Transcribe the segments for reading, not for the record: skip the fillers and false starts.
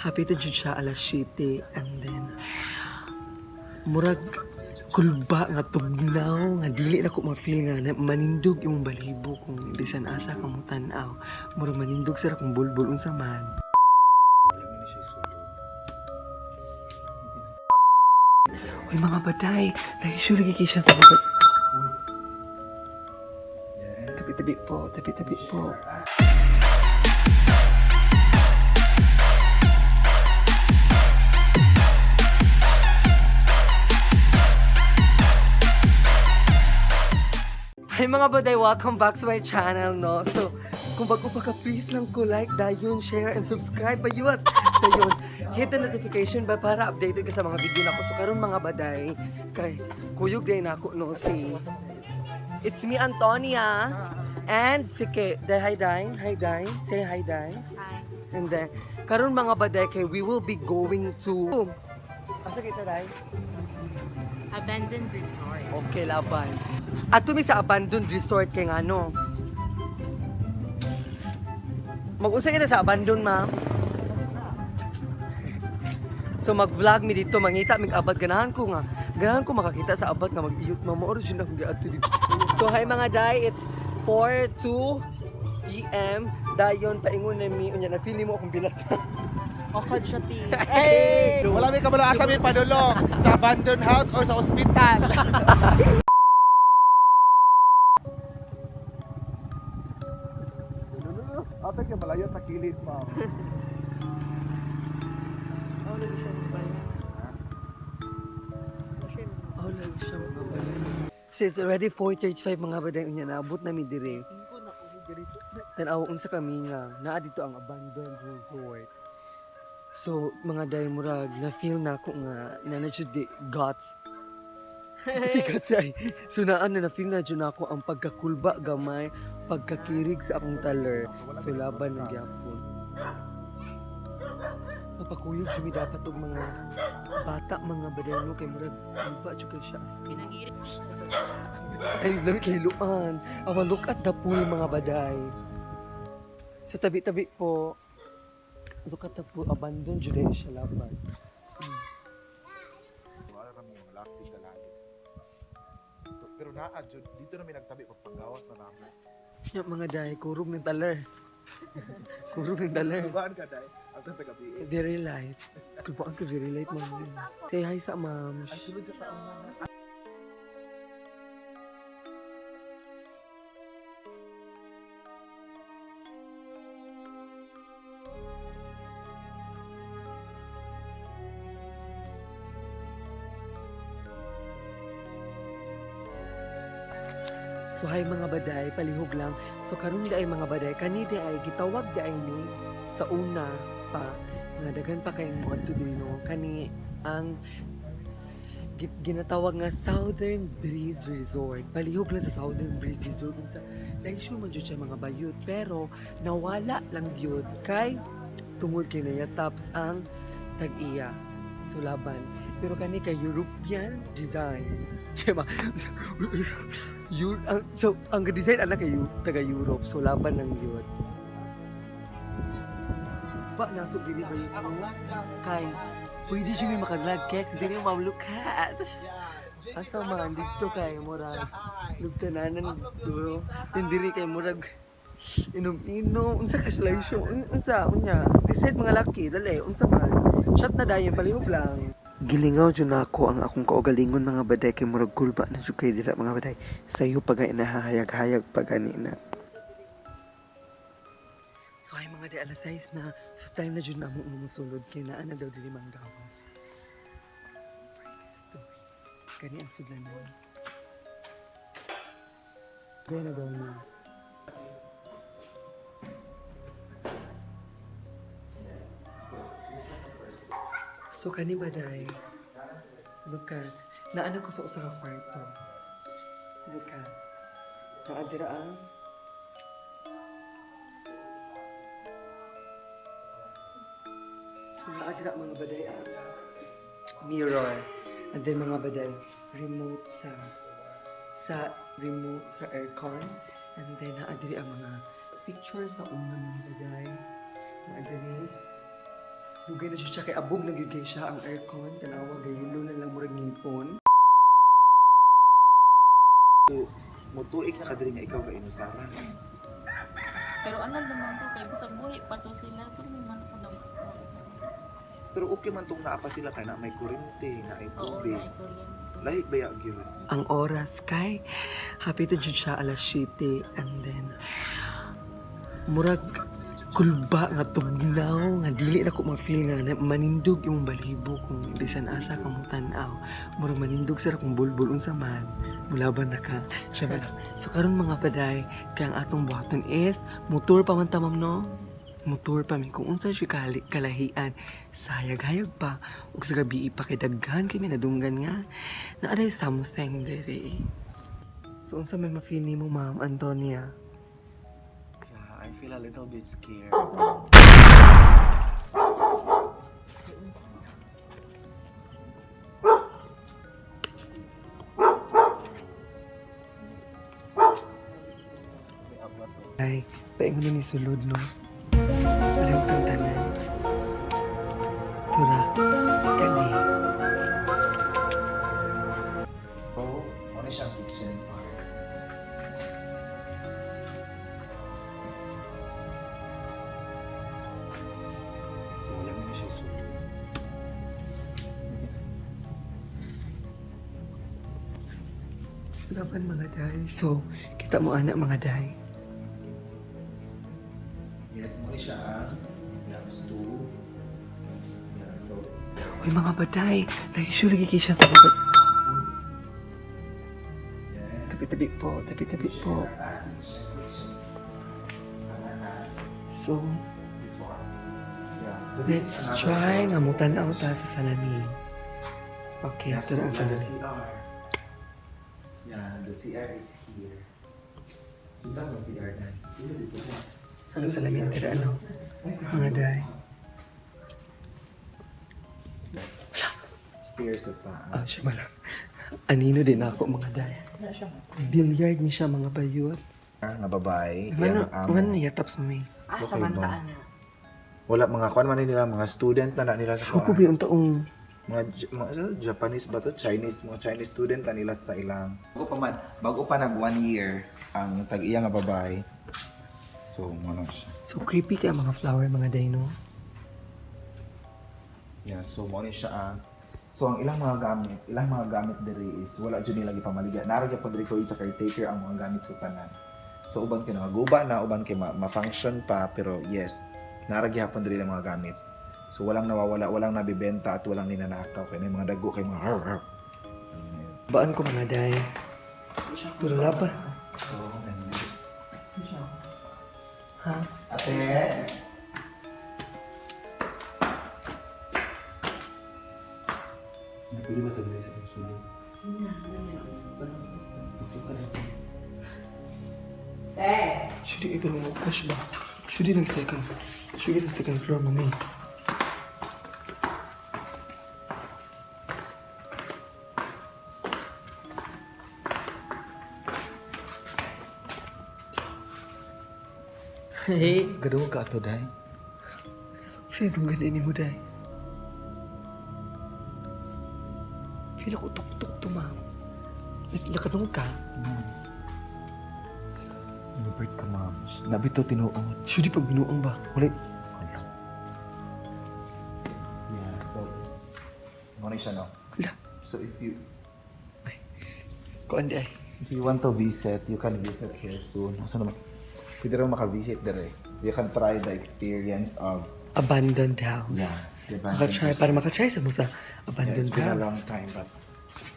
Happy to jud siya alas 7 and then murag kulba nga tugnaw nga dili na ko ma-feel nga na manindog imong balibo kung bisan asa ka mo tan-aw. Murag manindog sira kung bulbul unsa man. Uy, mga baday, na-issue lagi kay siya mga baday. Tabi-tabi po, tabi-tabi po. Hi mga baday, welcome back to my channel, no? So, kung bago pa ka, please lang ko like, dayon, share, and subscribe ba yun? Dayon, hit the notification bell para updated ka sa mga video nako. So, karon mga baday, kay kuyog day nako, no? Si, it's me, Antonia, and si Ke, day, hi, Day, hi, Day, say hi, Day. Hi. And then, karon mga baday, kay we will be going to, asa kita, Day? Abandoned resort. Okay, laban. Ato mi sa abandoned resort kay ngano. Mag-unsa kita sa abandoned, ma'am? So mag-vlog mi dito, mangita mig abad ganahan ko nga. Ganahan ko makakita sa abad nga mag-iyot ma'am. Origin akong giadto dito. So hi mga day, it's 4:02 PM. Dayon paingon na mi unya na feel nimo akong bilat. Okod siya, ti. Hey! Wala may kabalo asa may padulong sa abandoned house or sa ospital. Ate kay malayo sa kilid, ma'am. Oh, lagi siya mga Oh, lagi siya mga balay. So it's already 4:35 mga baday unya naabot na mi dire. Tan-aw unsa kami nga naa dito ang abandoned resort. So mga day murag na feel na ako nga na na jud di guts. Si guts ay so naa na na feel na jud nako ang pagkakulba gamay, pagkakirig sa akong taler. So laban ng gyapon. Mapakuyog jud mi dapat og mga bata mga baday no kay murag kulba jud kay siya as in. Ay, lami kay Luan. Awa, look at the pool, mga baday. Sa tabi-tabi po, look at the pool, abandoned jud eh siya laban. Wala kami yung laksing dalalis. Pero naa jud dito na may nagtabi pagpagawas na namo. Ya, mga day, kurog ng taler. Kurog ng taler. Kulbaan ka day. Ang gabi. Very light. Kulbaan ka, very light, mga. Say hi sa ma'am. Ay sulod sa taon na. So hi mga baday, palihog lang. So karon di ay mga baday, kani di ay gitawag di ay ni sa una pa nga daghan pa kay mo adto diri no. Kani ang ginatawag nga Southern Breeze Resort. Palihog lang sa Southern Breeze Resort unsa laisyo man jud siya mga bayot pero nawala lang gyud kay tungod kay nayataps ang tag-iya. So laban. Pero kani kay European design. Diba? Ang, so, ang design ala kayo, taga Europe. So, laban lang yun. Ba, nato dili ba yun? Kay, pwede siya may makaglag keks. Dili mo look at. Asa man, dito kay murag. Lugtananan dito. Tindiri kay murag. Inom-inom. Unsa ka sila show? Unsa, unya. Decide mga laki, dali. Unsa man. Chat na dayon, palihog lang. Gilingaw jud nako ang akong kaugalingon mga baday kay murag kulba na jud kay dira mga baday. Sayo pa gani nahahayag-hayag pa gani na. So ay mga day alas 6 na. So time na jud na mo musulod kay naa na daw dili manggawas. Story. Kani ang sudlanon. Gaya na gawin. So kani ba day? Look at, naana ko sa usa ka kwarto. Look at. Naa dira ang So naa dira mga baday ang mirror. And then mga baday, remote sa remote sa aircon. And then naa diri ang mga pictures sa una mga baday. Naa diri. Dugay na siya kay abog na gyud kay siya ang aircon, tanawa gayelo na lang murag ngipon. Mutuig na kadiri nga ikaw ga inusaran. Pero ano naman ko kay bisag buhi pa to sila pero may man ko lang ako. Pero okay man tong naa pa sila kay na may kurente, na ay Oo, tubig. na kuryente. Lahi ba ya gyud? Ang oras kay happy to jud siya alas 7 and then murag kulba nga tugnaw nga dili na ko ma-feel nga manindog yung balibo kung bisan asa ka mo tan-aw, murag manindog sir kung bulbul unsa man mulaban na ka siya ba. So karon mga baday, kay ang atong buhaton is motor pa man tamam no, motor pa mi kung unsa siya kalahian sayag-hayag pa ug sa gabi pa kay daghan kay mi nadunggan nga na aday something dere. So unsa may ma-feel nimo, Ma'am Antonia? Yeah, I feel a little bit scared. Ay, paingon na ni sulod, no? Alam tong tanan. Tura, kani. Oh, ano siya ang kitchen park. So, wala na siya sulod. Laban mga day. So, kita mo ana mga day. Yes, mo siya ang last two. Yeah, so, Uy, mga baday. Naisyu lagi kay siya mga baday. yeah. Tabi-tabi po, tabi-tabi po. So, Before. Yeah. So, this is let's another try house. nga mo tan-aw ta sa salamin. Okay, Yeah, ito so, na ang yeah, the salamin. CR. Yeah, the CR is here. Kita mo CR na. Sino dito siya? Ang salamin tira ano? Mga day. Stairs at taas. Ah, siya mala. Anino din ako mga day. Billiard ni siya mga bayot. Ah, nga babae. Ngano, Iyang amo. ngano yataps mo eh. Ah, Okay, sa mantaan na. Wala mga kuan man nila mga student na na nila sa Ako kuan. ba yung taong Mga ano, Japanese ba to? Chinese, mga Chinese student na nila sa ilang. Bago pa nag 1 year ang tag-iya nga babae. So, mo na siya. So creepy kay ang mga flower mga day, no? Yeah, so mo ni siya ang So ang ilang mga gamit diri is wala jud nila gipamaligya. Nara gyud diri ko sa caretaker ang mga gamit sa tanan. So uban kay nagaguba na, uban kay ma-function pa, pero yes, nara gyapon diri ang mga gamit. So walang nawawala, walang nabibenta at walang ninanakaw kay may mga dago kay mga har har. Ano na yun? Baan ko mga day. Pero laba. So, and Ha? Ate. Pwede ba tayo sa consulo? Eh! Should you even mo push ba? Should you second? Should you second floor, mami? Hey. Gadungog ka ato, day. Kasi itong ganin mo, day. Feel ako tuk-tuk to, ma'am. Nakatungog ka? Nabert ka, ma'am. Nabito tinuod. Should you pag binuang ba? Ulit. Wala. Yeah, so, mo siya, no? Wala. So, if you, Kuan di ay. if you want to visit, you can visit here soon. Asa naman? Pwede rin maka-visit dire. You can try the experience of, Abandoned house. yeah, the abandoned Makatry, house. para makatry sa mo sa Yeah, abandoned it's been a house. long time, but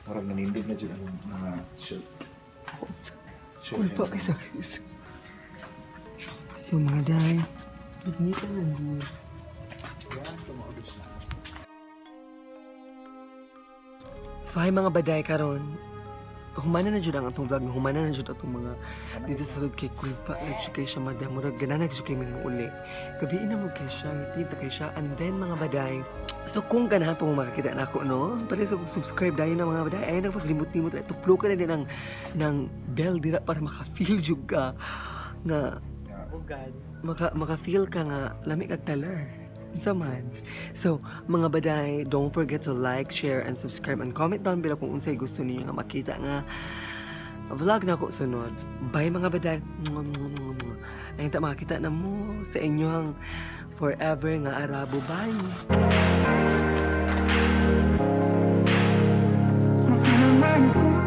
parang nanindig na dyan ang mga shoot. Uy, pa, ay, sakit. So mga day, nagnita na good. Yeah, so maubos na. So hi mga baday karon. Humana na jud ang atong vlog, humana na jud atong mga dito sa sulod kay Kulpa, nag kay siya madam, murag gana nag kay min uli. Gabi na mo kay siya, ngiti ta kay siya, and then mga baday. So kung ganahan po mo makakita na ako, no? Pati so subscribe dayon na mga baday. Ay nagpakalimot-limot, tuklo ka na din ng bell dira para maka-feel jud ka nga Oh God. maka maka-feel ka nga lami kag taler. Unsa man. So, mga baday, don't forget to like, share, and subscribe and comment down below kung unsay gusto ninyo nga makita nga vlog nako sunod. Bye, mga baday. Mwah, mwah, mwah, mwah. Ay, ta makita na mo sa inyong forever nga Arabo. Bye! Naman.